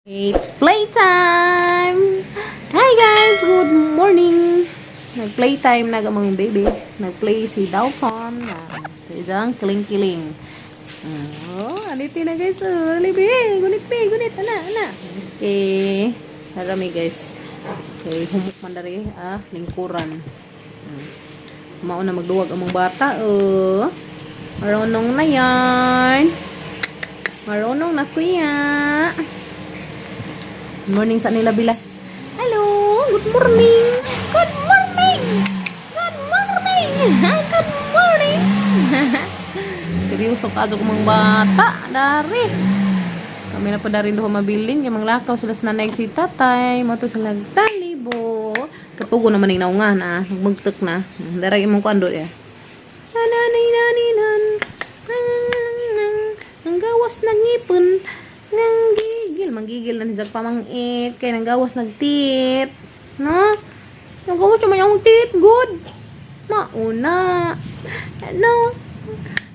It's playtime! Hi guys! Good morning! Nag-playtime na mga baby. Nag-play si Dalton. Sa isang kiling-kiling. Oh, aniti na guys. Oh, dali be. Gunit be. Gunit. Ana, ana. Okay. Harami guys. Okay, humok man dari ah, lingkuran. Mao na magduwag ang mga bata. Oh. Marunong na yan. Marunong na, kuya. Good morning sa nila bila. Hello, good morning. Good morning. Good morning. Good morning. Seryoso ka ko mga bata dari. Kami na po dari duha mabilin kay manglakaw sila sa nanay si tatay mo to sila talibo. Katugo naman ning naunga na, magtek na. Daray imong kuan do ya. Nanay nani nan. Ang gawas ng ngipon. Nang gigil. Manggigil na ni Jack pamangit. Kay nang gawas nagtit. No? Nang gawas naman yung tit. Good. Mauna. Ano?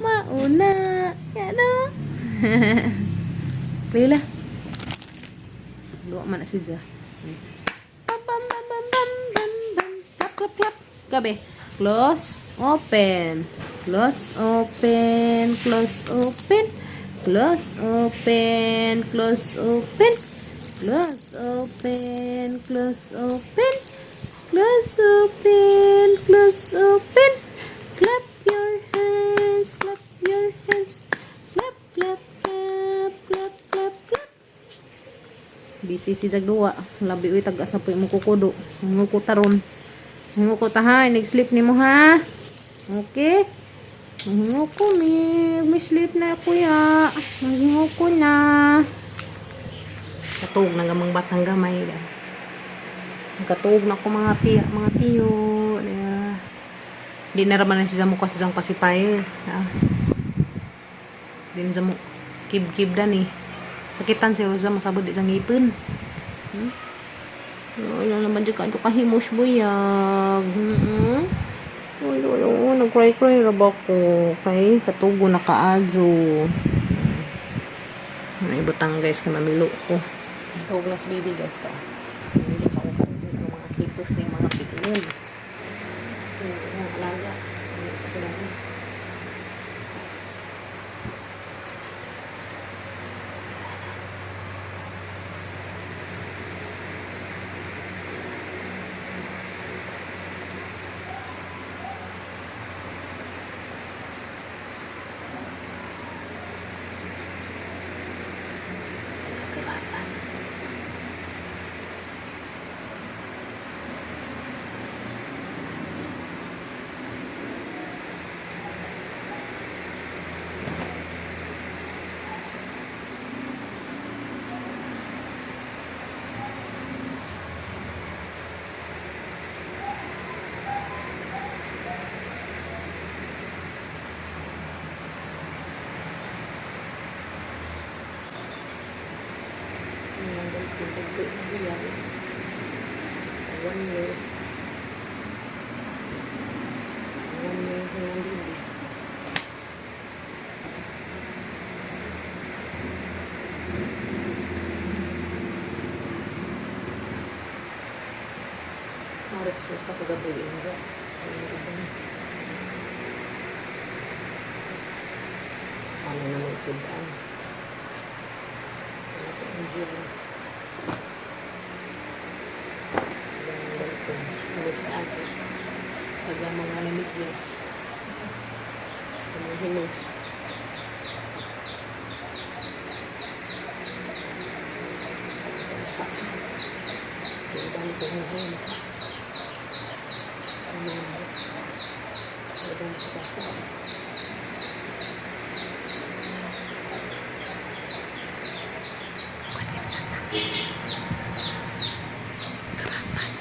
Mauna. Ano? Lila. Duwa man na si Ja. Bam, bam, bam, bam, bam, bam, bam. Clap, clap, clap. Gabi. Close, open. Close, open. Close, open. Close, open. Close, open. Close, open. Close, open. Close, open. Close, open. Clap your hands. Clap your hands. Clap, clap, clap, clap, clap, clap. Busy si Jagdua. Labi uy tag-asa po imong kukudo. Nguko taron. Nguko ta ha. Nag-sleep nimo ha. Okay. Nguko mi. May sleep na kuya. Nguko na. Katuog na gamang batang gamay. Katuog na ko mga tiya, mga tiyo. Di na raman na siya mo kasi siyang pacifier. Ah. Di na siya mo kib-kib dan eh. Sakitan si Rosa masabot di sa ngipon. Ay, naman dyan ka kahimos buyag. Uy, uy, uy, nag-cry-cry ra ba ko? Kay, katugo na kaadyo. Ano ibutang guys, kay mamilo ko. Tuog na si baby guys to. Mamilo sa akong kaadyo. Ang mga hipos na yung mga piglin. Yung alaga. Mamilo sa ko lang. Kakalatan. Ang ganito, nagkaibigan. 1 year. 1 year sa yung baby. Mara siya sa paggabi dyan. Ano na magsudan. Ano ka enjoy. Diyan ang ganito. Alis ka ato. Pag ang mga namigyas. Sa mga hinos. Sa Ibang ko sa ano ibang sa kasa. Karapat.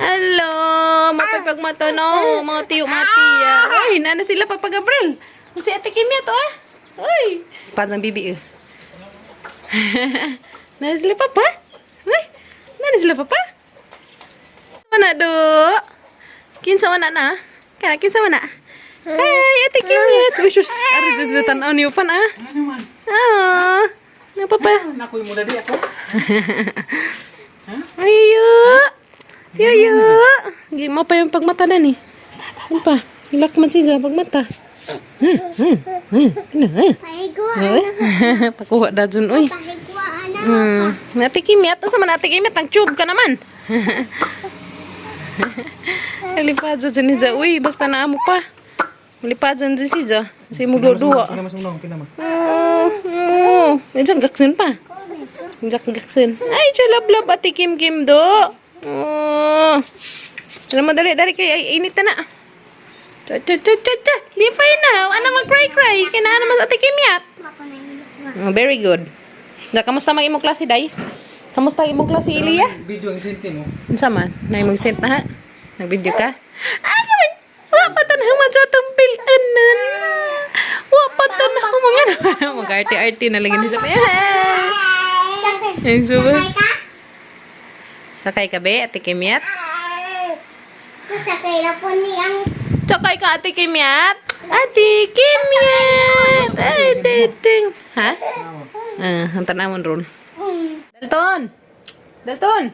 Hello! Mapagpagmata no, mga tiyo, mga tiya. Uy, nana sila Papa Gabriel. Si Ate Kimia to ah. Uy! Parang bibi eh. Nana sila Papa. Uy! Ano sila, papa? Mana do? Kinsa man na? Kana kinsa man na? Hey, Ate Kimyat. Uy, sus. Ari sa tanaw niyo pan ah. Ano man? Ah. Na papa. Nakoy mo na di ako. Ayo. Yoyo. Gi mo pa yung pagmata na ni. Ano pa? Ilak man siya pagmata. Ano? Pahigwa. Pakuha da dun, uy. Pahigwa ana. Ate Kimyat, unsa man Ate Kimyat, ang tube ka naman. Lipad dyan ni Ja. Uy, basta na amo pa. Lipad dyan si Ja. Si mo duwa. Pila mas unong, pila ma. Oh, oh. Minsan gaksin pa. Minsan gaksin. Ay, love love Ate Kim Kim do. Oh. Alam mo, dali, dali kay ay, init na na. Cha cha cha cha cha. Lipay na. Ano mag cry cry. Kinaan naman sa Ate Kimyat. Ako na yung Oh, very good. Da, kamusta mang imong klase, Day? Kamusta ang imong klase, Ilya? Video ang isinti mo. Unsa man? Nay mag-send na ha? Nag-video ka? Ay, man! Wa pa tan human sa atong pilanan. Wa pa tan human nga naman. Mag-arte-arte na lang ini sa Ay, suba. Sakay ka? Sakay ka be, Ate Kimyat? Sakay na po ni ang Sakay ka, Ate Kimyat? Ate Kimyat! Ay, dating. Ha? Ah, ang tanawon ron. Dalton! Dalton!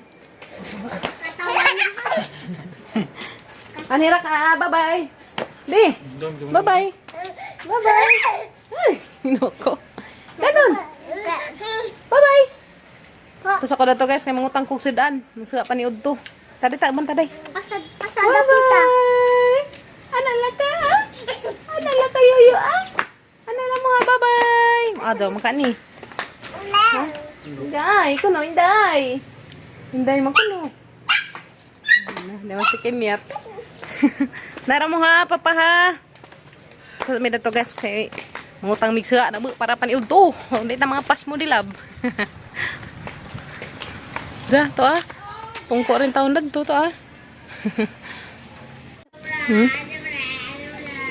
katawan na. Anira ka, bye-bye. Di. Bye-bye. Bye-bye. Ay, hinoko. Dalton! Bye-bye. Tapos ako na to guys, kay mangutang kog sudan. Musuga pa ni Udto. Tadi ta man taday. Pasad, pasada pita. Bye-bye. Ana la ka? Ah? Ana la ka yoyo ah? Ana la mga bye-bye. Ado maka ni. Ha? Inday, kuno inday. Inday man kuno. Ano, di man si Kimyat. Nara mo ha, papa ha. Tapos may dato guys kay mangutang migsuga na bu para pan Udto. Hindi ta mga pas mo dilab. Ja, to ah. Pungko rin taon to to ah.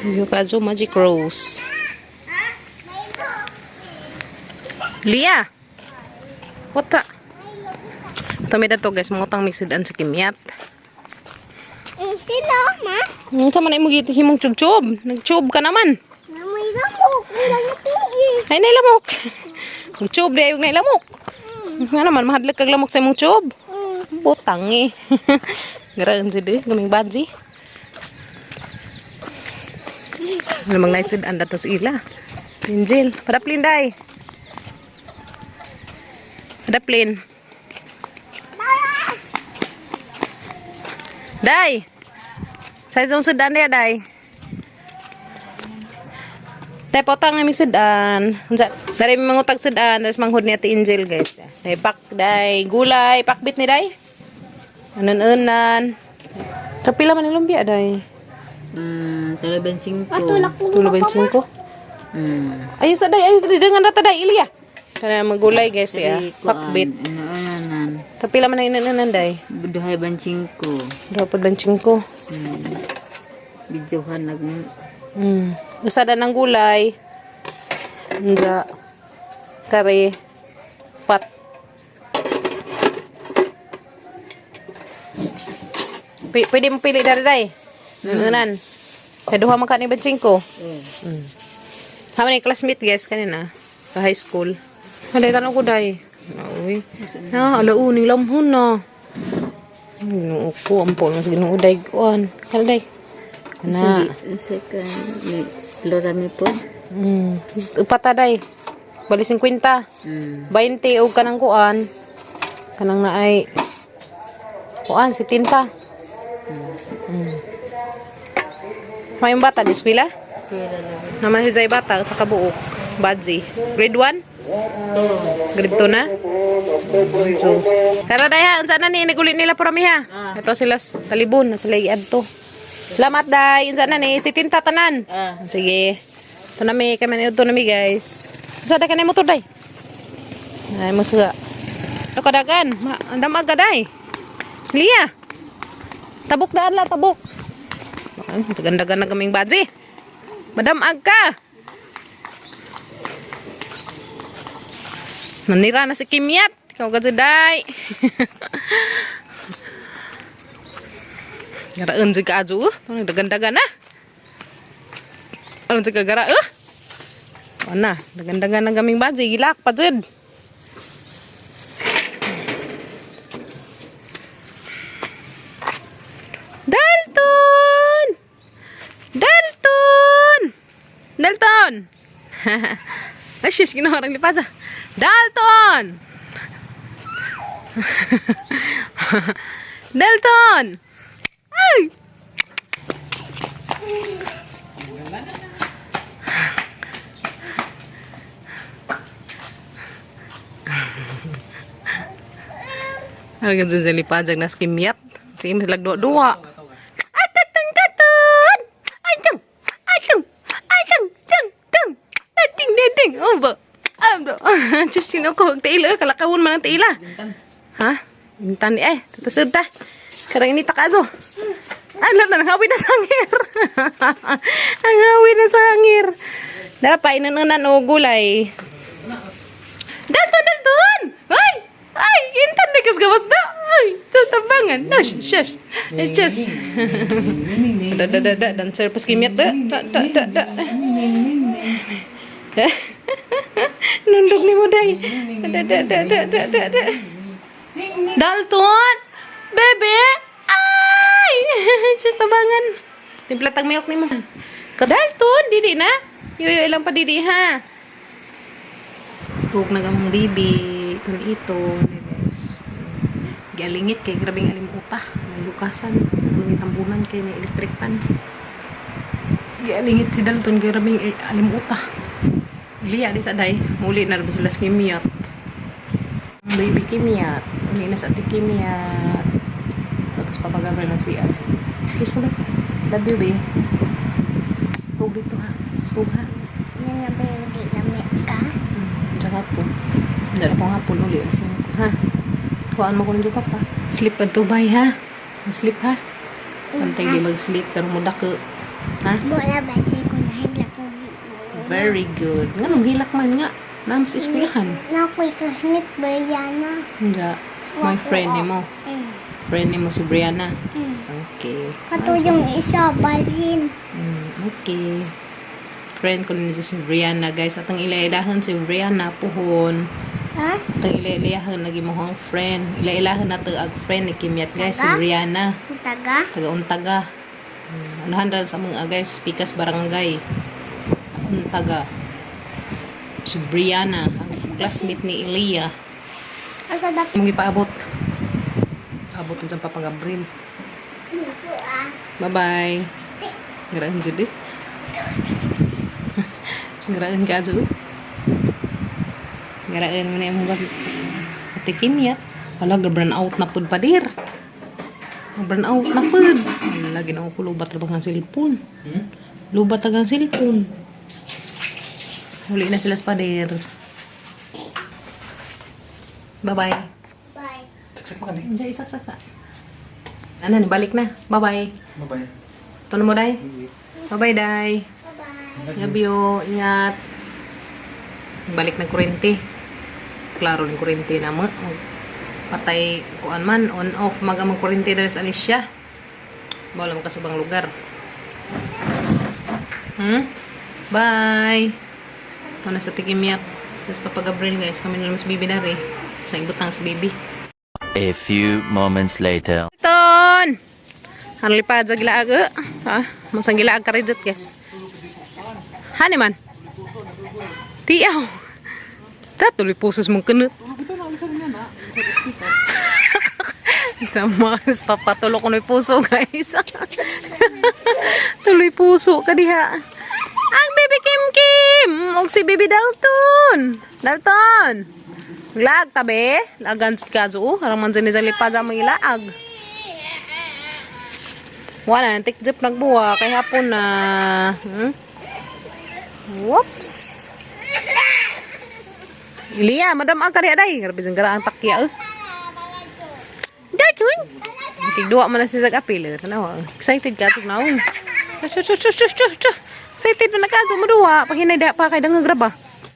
Yukazo Magic Rose. Lia! What the? Ito may dato guys, mangutang mixed sa kimyat. Sino, ma? Ang sama na imong himong chub-chub. Nag-chub ka naman. Namoy lamok. Lamok. Ay, nailamok. Nag-chub di ayog nailamok. Nga naman, mahadlok kag lamok sa imong chub. Butang eh. Garaan si di, gaming badzi. Lamang naisud ang dato sa ila. Angel, padaplin day. Padaplin. Day. Sa isang sudan day, day. Day, potang nga mi sudan. Unsa? Dari mi mangutag sudan, dalis manghud ni Ate Angel, guys. Day, pak, day, gulay, pakbit ni day. Anan-anan. Kapila man ni lumpia, day. Talaban 5. Patulak po Tulo ba yung singko? Ayos sa day, ayos sa day. Dengan rata day, Ilya. Kana magulay guys ya. Pakbit. Ano, ano, Kapila man ang inanan day. Buduhay ban 5. Dapat ban singko. Videohan nag Usada ng gulay. Nga. Kare. Pat. Pwede mo pili dari day. Nanan. Kaya duha man ka ni Bansingko. How many classmate guys kanina? Sa high school. Haday tanong ko day. Uy. Na, alauning lamhon na. Ginoo ko, ampo na sa Ginoo day kuan. Kana day. Kana. Second, may lora mi po. Upata day. Bali 50. 20 og kanang kuan. Kanang naay kuan 70. May yung bata di eskwela? Naman si Zay bata sa kabuok. Badzi. Grade 1? Grade 2 na? So, tara day ha, unsa na ni nigulit nila para mi ha. Ito sila talibon na sila iadto. Salamat day, unsa na ni si Tinta tanan. Sige. Ito na mi, kami na ito na mi guys. Unsa da kanay motor day? Ay mo suga. Ito kadagan, andam aga day. Lia. Tabok daan la, tabok. Ay, dagan-dagan na kaming badzi. Madam Agka. Nanira na si Kimyat. Kau ka day. Garaan jud ka ajo. Dagan-dagan na. Ano jud ka gara eh? Ana, dagan-dagan ang gaming baji gilak pa jud. Dalton! Dalton! Dalton! Ay, shush, ginawa rin lipaza. Dalton! Dalton! Ay! Ano ganun sa lipaza na skimyat? Sige, mas lagdua-dua. Ay, tatang, tatang! Ay, tang! Ay, tang! Ay, tang! Tang! Tang! Ding, ding, ding! Oh, ba? Ah, bro. Diyos, sino ko? Taila, kalakawon man ang taila. Ha? Intan eh. Tatasod ta. Karang ini takazo. Ay, lahat na, nangawin na sangir. Ang hawin na sangir. Dara pa, inanunan o gulay. Dalton, Dalton! Ay! Ay! Intan na kasgawas na! Ay! Tatambangan! No, shush! Eh, shush! Da, da, da, da. Dancer pas kimiat da. Da, da, da, da. Nundok ni mo, day. Da, da, da, da, da, da, da. Dalton! Bebe! Ay! Diyos, tabangan. Timpla tag milk ni mo. Kadalton! Didi na. Yoyo, ilang pa didi, ha? Tug na gamong bibi. Itong ito. Guys. Gialingit kay grabing alimuta. Naglukasan. Ang tambunan kay na electric pan. Gialingit si Dalton kay grabing alimuta. Liya di sa day. Muli na rin sila sa kimiyat. Baby kimiyat. Uli na sa ati kimiyat. Tapos papagabra ng CR. Kiss ko na. Love you, babe. Tug dito ha. Tug ha. Yan na ba yung di lamig ka? Tsaka po. Dala ko nga po uli. Alisin ko, ha? Kuhaan mo ko ng papa. Sleep pa tubay, ha? Sleep, ha? Pantay di mag-sleep. Pero mo dako. Ha? Wala ba siya ko nahilak ko. Very good. Nga nung hilak man nga. Naam sa eskwelahan. Na ako'y classmate, Brianna. Hindi. My friend ni mo. Friend ni mo si Brianna. Okay. Kato yung isa, balhin. Okay. Friend ko ni si Brianna, guys. At ang ilailahan si Brianna, puhon. Ha? At ang ilailahan, lagi mo ang friend. Ilailahan na to ag friend ni Kimyat, guys. Si Taga? Brianna. Taga? Taga-untaga. Unahan rin sa mga guys, Pikas Barangay. Untaga. Si Brianna, ang classmate ni Elia. Asa dapit? Mong ipaabot. Abot sa Papa Gabriel. Ah. Bye-bye. Garaan jud eh. Garaan ka jud. Garaan mo na yung mga Ate Kimyat. Wala, brown out na pud padir. Brown out na pud. Wala, ginawa ko lubat ra bang ang cellphone. Hmm? Lubat ang cellphone. Huli na sila sa pader. Bye-bye. Bye. Saksak mo ka ni. Diyan, isaksak sa. Ano, balik na. Bye-bye. Bye-bye. Tuno mo, Day. Bye-bye, Day. Bye-bye. Love you. Ingat. Balik ng kurente. Klaro ng kurente na mo. Patay kuan man, on off mag amang kurente diri sa Alicia. Wala mo ka sa ibang lugar. Bye. Ito na sa Tikimiat. Tapos Papa Gabriel guys, kami na lang sa bibi dari. Sa ibutang sa bibi. A few moments later. Ton! Ano lipad sa gilaag eh? Ha? Masang gilaag ka rin guys. Hani man? Tiyaw. Ta, tuloy pusos mong kunot. Sa mga papatulo ko na yung puso, guys. Tuloy puso ka diha. Ang baby Kim Kim! Og si baby Dalton! Dalton! Lag tabi. Lagan sa kaso. Oh, harang man dyan sa lipad sa mga ilaag. Wala na, tikjip nagbuwa. Kay hapon na. Whoops! Liya, madam ang kariya day. Grabe dyan gara ang takya. Eh. Dalton! Tigduwa man na siya sa apil. Eh. Tanawa. Excited ka. Tignaon. Chu, chu, chu, chu, chu, chu. Excited man na ka. Sumuduwa. Paghinay da pa kay dangagraba.